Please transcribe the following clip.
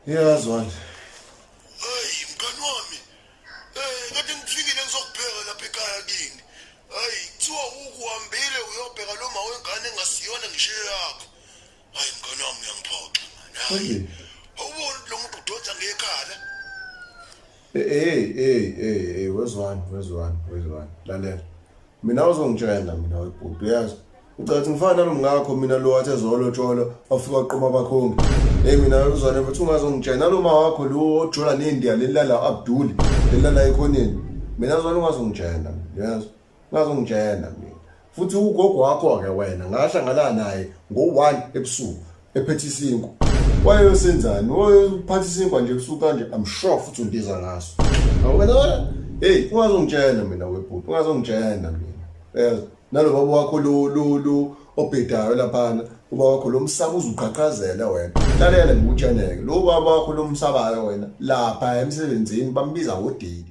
Iyazwana. Hey mngani wami. Eh kade ngifikile ngizokubheka lapha ekhaya kini. Hayi kuthiwa ukuhambile uyobheka lo ma wengane engasiyona ngisho yakho. Hayi mngani wami uyangiphoxa man. Hayi. Awuboni lo muntu udonsa ngekhala. Hey hey hey hey wezwani wezwani wezwani lalela. Mina uzongitshela mina webhuti uyazi. Ucathi ngifana nalo mngakho mina lo wathi ezolotsholwa wafika waqoma abakhongi. Hey mina uzwane futhi ungazongitshela nalo ma wakho lo ojola nendiya lelala Abdul lelala ekhoneni. Mina uzwane ungazongitshela uyazi. Ungazongitshela mina. Futhi ugogo wakho ke wena ngahlangana naye ngo-1 ebusuku ephethe isinkwa. Wayeyosenzani? Wayephatha isinkwa nje ebusuku kanje I'm sure futhi undiza ngaso. Wena hey ungazongitshela mina webhuti ungazongitshela mina. Uyezwa? Nalo baba wakho lo lo lo obhedayo laphana ubaba wakho lo msaba uzuqhaqhazela wena. Lalela ngikutsheneke lo baba wakho lo msabayo wena lapha emsebenzini bambiza ngodidi.